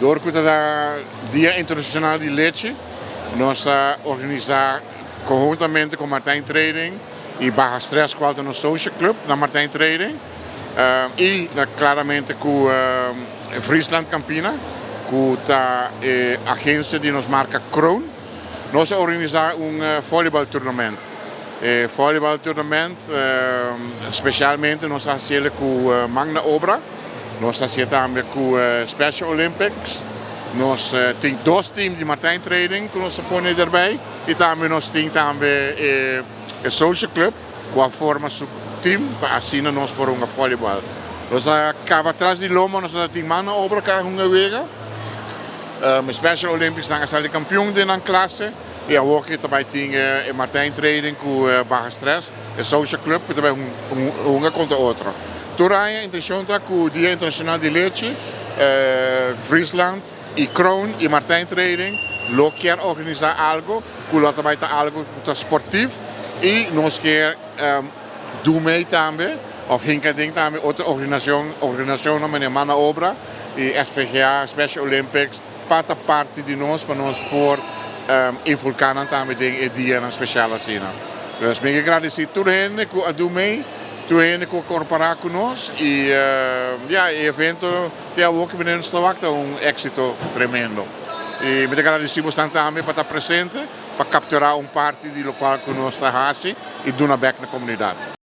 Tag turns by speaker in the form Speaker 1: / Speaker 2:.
Speaker 1: Dor ku ta Dia Internashonal di Lechi, nos a organisá konhuntamente ku Martijn Trading i Baha Stress, kual ta nos social club na Martijn Trading, i klaramente ku Friesland Campina, ku ta e agensia di nos marka Kroon, nos a organisá un volleyball tournament. E volleyball tournament spesialmente nos a hasiel ku Man na Obra, nos a hasié tambe ku Special Olympics, nos tin dos team di Martijn Trading ku nos a pone derbij i tambe nos tin tambe e social club ku a forma su team pa asina nos por hunga volleyball. Nos a kaba tras di lomba, nos a tin Man na Obra ku a hunga wega. Special Olympics nan a sali kampion den nan klase i awor ku ta bai tin e Martijn Trading ku Baha Stress, e social club ku ta bai hunga kontra otro. Tur aña intenshon ta ku Dia Internashonal di Lechi, Friesland i Kroon i Martijn Trading lo kier organisá algu ku lo ta bai ta algu ku ta sportief i nos kier du mee tambe òf hinka den tambe otro organisashonnan manera Man na Obra i SVGA, Special Olympics, pa ta parti di nos pa nos por involká nan tambe den e dianan spesial asina. Dus mi ke gradisí tur hende ku a du mee, tur hende ku a korporá ku nos i ya e evento te awor ku mi nos ta wak ta un éksito tremendo. I mi ta gradisí bosnan tambe pa ta presente pa kapturá un parti di lokual ku nos ta hasi i duna bèk na komunidat.